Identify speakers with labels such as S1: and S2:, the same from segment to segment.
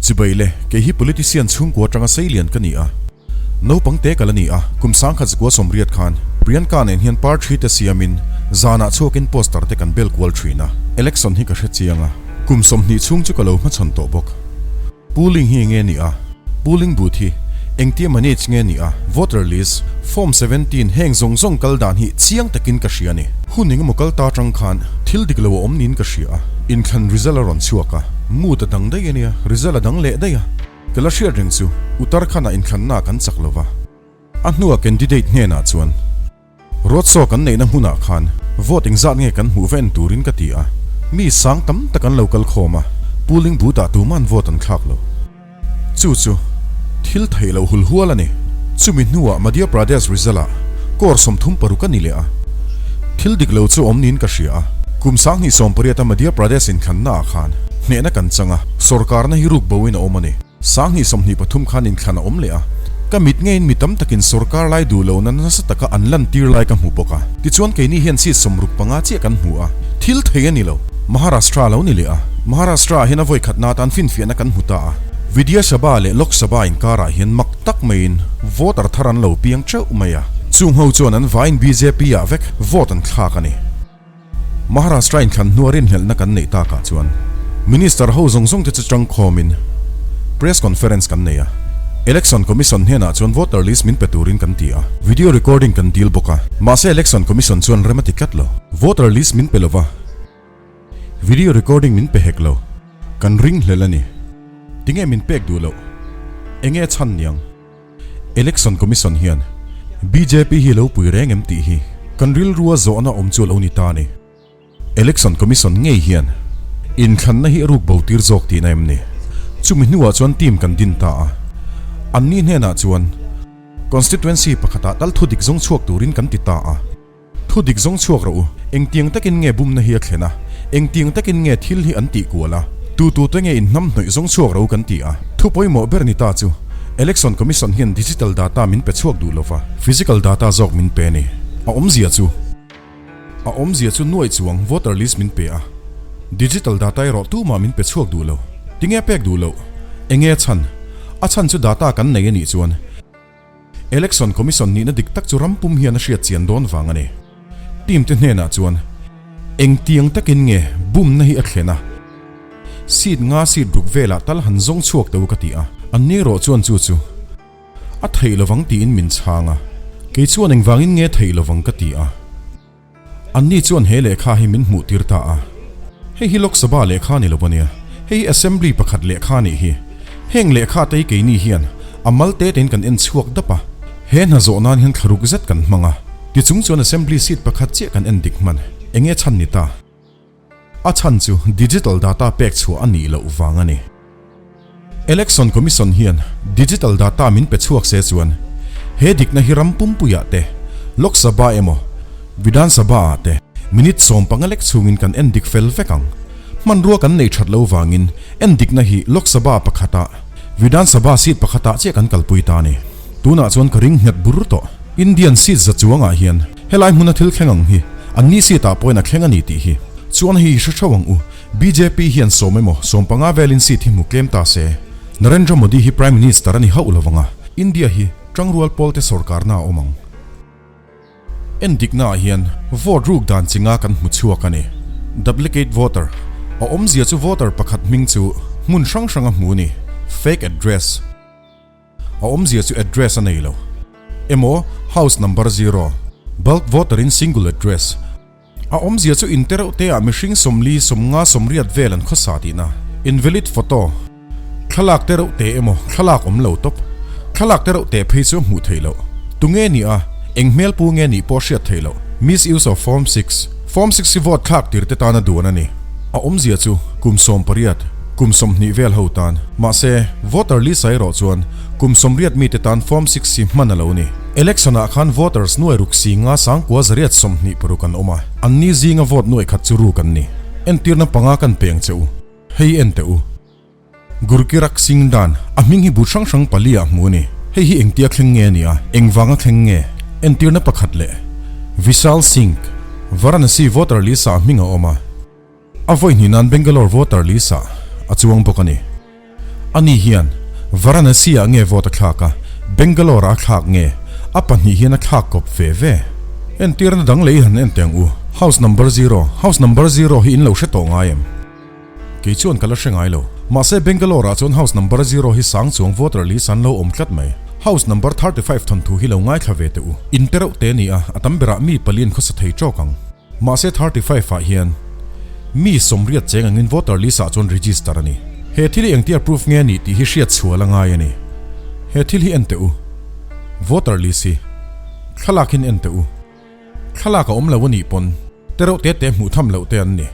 S1: Chibai le, kei hi politician chhungkua atanga seilian ka ni a. Naupang te ka la ni a, kum sangkhat zakua sawmriat khan Priyanka nen hian party te siamin zanah chhuakin poster te kan bel kual thin a, election hi ka hre chiang a, kum 20 chhung chu ka lo hmachhawn tawh bawk. Polling hi enge ni a? Polling booth hi engtia manage nge ni a? Voter list, form 17 heng zawng zawng kal dan hi chiang takin ka hria a ni. Hun engemaw kal ta atang khan thil dik lo a awm niin ka hria a, inthlan result a rawn chhuak a, mood a dang daih a nia, result a dang leh daih a. Ka la hriat reng chu Uttarakhand-ah inthlanna kan chak lo va. A hnua candidate hnenah chuan road show kan neihna hmunah khan vote engzat nge kan hmuh va en turin ka ti a, mi sang tam tak an lo kal khawm a, polling booth-ah tuman vote an thlak lo. Chu chu thil theih loh hul hual a ni. Chumi hnuah Madhya Pradesh result-ah crore 36 a ni leh a, thil dik lo chu awm niin ka hria a. Kum 2018-a Madhya Pradesh inthlannaah khan hnehna kan chang a, sorkarna hi ruk boin a awm a ni. 2023 khan inthlan a awm leh a, ka mit ngeiin mi tam takin sorkar lai duh lohna nasa taka an lantir lai ka hmu bawk a. Tichuan keini hian seat 65 chiah kan hmu a, thil thei a ni lo. Maharashtra lo ni leh a, Maharashtra ah hian a vawi khatna atan finfiahna kan hmu ta a. Vidya Sabha leh Lok Sabha inkarah hian mak tak maiin voter thar an lo piang teuh mai a, chung ho chuan an vaiin bjp ah vek vote an thlak a ni. Maharashtra inthlan hnua rinhlelhna kan neih takah chuan Minister ho zawng zawng te chu tangkhawmin Press Conference kan nei a, Election Commission hnenah chuan voter list min pe turin kan ti a, video recording kan dil bawk a, mahse Election Commission chuan rem a ti tlat lo. Voter list min pe lova, video recording min pe hek lo, kan ringhlel a ni. Tinge min pek duh loh? Enge chhan niang? Election Commission hian bjp hi lo pui reng em tih hi kan rilrua zawhna awm chu a lo ni ta a ni. Election Commission ngei hian inthlanna hi a ruk bo tir zawk tihna em ni? Chumi hnuah chuan team kan din ta a, anni hnenah chuan Constituency pakhatah tal thudik zawng chhuak turin kan ti ta a. Thu dik zawng chhuak rawh u, engtiang takin nge bumna hi a thlen a, engtiang takin nge thil hi an tih kual a, tu tu te nge in hnam hnawih zawng chhuak rawh u kan ti a. Thu pawimawh ber ni ta chu, Election Commission hian digital data min pe chhuak duh lova, physical data zawk min pe a ni. A awmzia chu. A awmzia chu nuaih chuang voter list min pe a, digital data erawh tumah min pe chhuak duh lo. Tinge pek duh loh? Enge a chhan? A chhan chu data kan nei a nih chuan. Election Commission nihna dik tak chu ram pum hian a hriat chian dawn vang a ni. Team te hnenah chuan engtiang takin nge bumna hi a thlen a, seat nga seat ruk velah tal han zawng chhuak teh u ka ti a, an ni erawh chuan chu chu a theih lovang tiin min chhang a, kei chuan engvangin nge theih lovang ka ti a. Anni chuan he lehkha hi min hmuh tir ta a. Hei hi Lok Sabha lehkha ni lo a nia, hei hi Assembly pakhat lehkha a nih hi. Heng lehkha te hi keini hian a mal te tein kan en chhuak dap a. He hna zawh nan hian thlaruk zet kan hmang a. Tichung chuan Assembly seat pakhat chiah kan en dik hman. Enge chhan ni ta? A chhan chu digital data pek chhuah a nih loh vang a ni. Election Commission hian digital data min pe chhuak se chuan he dikna hi ram pumpuiah te, Lok Sabha emaw Vidhan Sabha ah te minute 15 lek chhungin kan en dik fel vek ang. Hmanrua kan nei that lo vangin en dikna hi Lok Sabha pakhatah, Vidhan Sabha seat pakhatah chiah kan kalpui ta a ni. Tunah chuan ka ring nghet bur tawh. Indian seat za chuangah hian helai hmuna thil thleng ang hi an ni seat ah pawhin a thleng a ni tih hi chuan hei hi hre theuh ang u. Bjp hian sawm emaw 15 velin seat hi hmu tlem ta se Narendra Modi hi Prime Minister a ni hauh lo vang a, India hi tangrual pawlte sorkarna a awm ang. Endikna ah hian vote ruk dan chi nga kan hmu chhuak a ni. Duplicate voter, A awmzia chu voter pakhat hming chu hmun hrang hrang a hmu a ni. Fake address. A awmzia chu address a nei lo emaw house number zero, bulk voter in single address. A awmzia chu in te reuh te ah mihring 40 50 80 vel an khawsa tihna. Invalid photo, thlalak te reuh te emaw thlalak awm lo tawp. Thlalak te reuh te phei chu a hmuh theih loh. Tunge ni a, eng hmel pu nge nih pawh hriat theih loh. Misuse of form six, form six hi vote thlak tir te tana duan a ni. A awmzia chu kum 18, kum 20 vel ho tan. Mahse, voter list ah erawh chuan kum 80 mite tan form six hi hman a lo ni. Election ah khan voters nuai ruk si nga sangkua zariat 26 an awm a, an ni zinga vote nuai khat chu ruk an ni. Entirna panga kan peng che u. Hei en teh u. Gurkirak Singh Dan, a hming hi but hrang hrang pali ah hmu a ni. Hei hi engtia thleng nge a ni a, engvanga thleng nge? Entirna pakhat leh Vishal Singh, Varanasi voter list ah hming a awm a. A vawi hnih nan Bangalore voter list ah a chuang bawk a ni. Ani hian Varanasi-ah nge vote a thlak a, Bangalore-ah a thlak nge? A pahnih hian a thlak kawp ve ve. Entirna dang lei han en teh ang u. House number zero, House number zero hi in lo hre tawh ngai em? Kei chuan ka la hre ngai lo. Mahse Bangalore-ah chuan house number zero hi sang chuang voter list an lo awm tlat mai. House number 35 thawnthu hi lo ngaithla ve teh u. In te reuh te ni a, a tam berah mi palian khawsa thei tawk ang. Mahse 35 ah hian mi 80 cheng angin voter list ah chuan register a ni. He thil hi engtia approve nge a nih tih hi hriat chhuah la ngai a ni. He thil hi en teh u. Voter list hi thlalak hin en teh u. Thlalak a awm lo a nih pawn te reuh te te hmuh tham loh te an ni.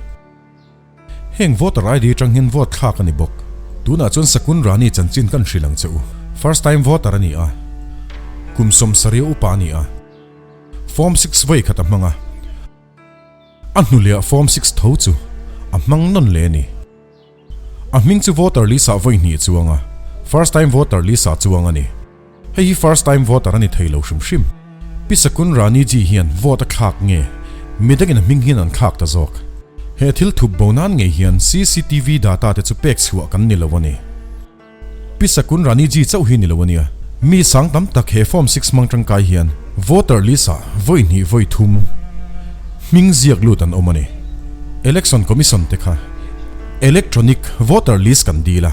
S1: Heng voter ID atang hian vote thlak a ni bawk. Tunah chuan Sakun Rani chanchin kan hrilh ang che u. First time voter a ni a. Kum 70 upa a ni a. Form six vawi khat a hmang a. A hnuliah form six tho chu a hmang nawn leh a ni. A hming chu voter list ah vawi hnih chuang a, first time voter list ah chuang a ni. Hei hi first time voter a ni thei lo hrim hrim. Pi Sakun Rani ji hian vote a thlak nge midangin a hming hian an thlak ta zawk. He thil thup bo nan ngei hian cctv data te chu pek chhuah kan ni lo a ni. Pi Sakun Rani ji chauh hi ni lo a nia. Mi sang tam tak he form six hmang tangkai hian voter list ah vawi hnih vawi thum hming ziak lut an awm a ni. Election Commission te kha electronic voter list kan dil a,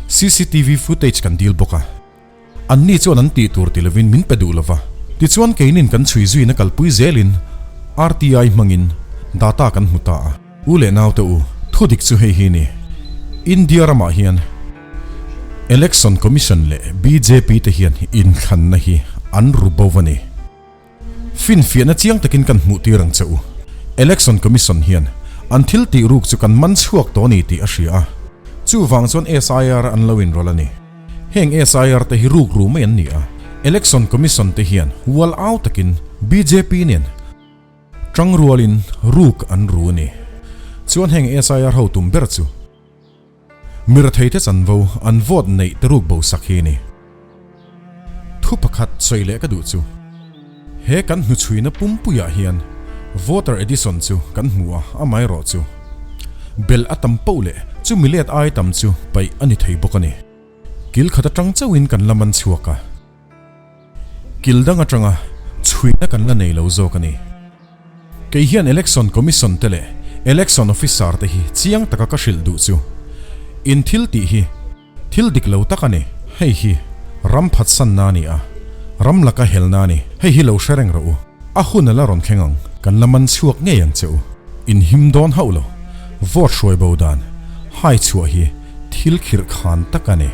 S1: cctv footage kan dil bawk a. Anni chuan an tih tur ti lovin min pe duh lova, tichuan keinin kan chhui zuina kalpui zelin RTI hmangin data kan hmu ta a. U leh naute u, thu dik chu hei hi ni. India ramah hian Election Commission leh bjp te hian inthlanna hi an ru bo a ni. Finfiahna chiang takin kan hmuh tir ang che u. Election Commission hian an thil tih ruk chu kan man chhuak tawh a ni tih a hria a. Chuvang chuan SIR an lo inrawlh a ni. Heng SIR te hi ruk ru mai an ni a. Election Commission te hian ual au takin bjp nen tang rualin ruk an ru a ni. Chuan heng SIR ho tum ber chu Miratheite chanvo an vote neih te ruk bo sak hi a ni. Thu pakhat sawi leh ka duh chu, he kan hnuchhuina pumpuiah hian voter edition chu kan hmu a, amaherawh chu belh a tam poh leh chumi let ai tam chu paih a ni thei bawk a ni. Kil khat atang chauhin kan la man chhuak a, kil dang atanga chhuina kan la nei lo zawk a ni. Kei hian Election Commission te leh Election Officer te hi chiang taka ka hrilh duh chu, in thil tih hi, Thil dik lo tak a ni. Hei hi ram phatsanna a ni a, ram laka helna a ni. Hei hi lo hre reng rawh u. A hun a la rawn thleng ang. Kan la man chhuak ngei ang che u. In him dawn hauh lo. Vote hruai bo dan hai chhuah hi thil khirh khan tak a ni.